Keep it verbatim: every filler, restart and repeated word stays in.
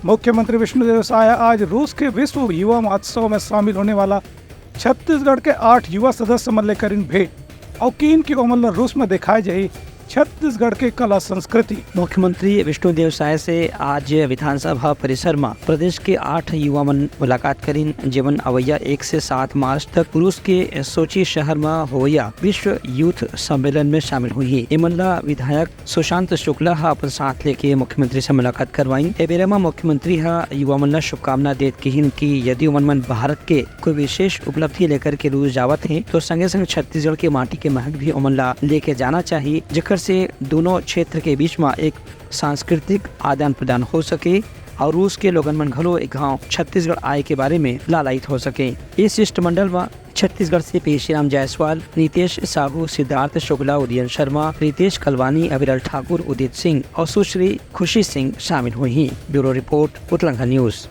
मुख्यमंत्री विष्णुदेव साय आज रूस के विश्व युवा महोत्सव में शामिल होने वाला छत्तीसगढ़ के आठ युवा सदस्य मन ले करिन भेंट अउ किहिन कि ओमन ल रूस में दिखाए जाही छत्तीसगढ़ के कला संस्कृति। मुख्यमंत्री विष्णुदेव साय से आज विधानसभा परिसर में प्रदेश के आठ युवा मन मुलाकात करिन, जेमन अवैया एक से सात मार्च तक रूस के सोची शहर में होवैया विश्व यूथ सम्मेलन में शामिल होही। एमन ला विधायक सुशांत शुक्ला ह अपन साथ लेके मुख्यमंत्री से मुलाकात करवाइन। ए बेरा म मुख्यमंत्री ह युवा मन ला शुभकामना देत किहिन कि यदि ओमन मन भारत के कोई विशेष उपलब्धि लेकर के रूस जावत हे, तो संगे संग छत्तीसगढ़ के माटी के महक भी ओमन ला लेके जाना चाही, जेकर से दोनों क्षेत्र के बीच म एक सांस्कृतिक आदान प्रदान हो सके और रूस के लोगन मन घलो एक गांव छत्तीसगढ़ आए के बारे में लालायित हो सके। इस शिष्टमंडल म छत्तीसगढ़ से पेशीराम जायसवाल, नितेश साहू, सिद्धार्थ शुक्ला, उदयन शर्मा, रितेश कलवानी, अविरल ठाकुर, उदित सिंह और सुश्री खुशी सिंह शामिल हुई हैं। Bureau report, Utlangha news.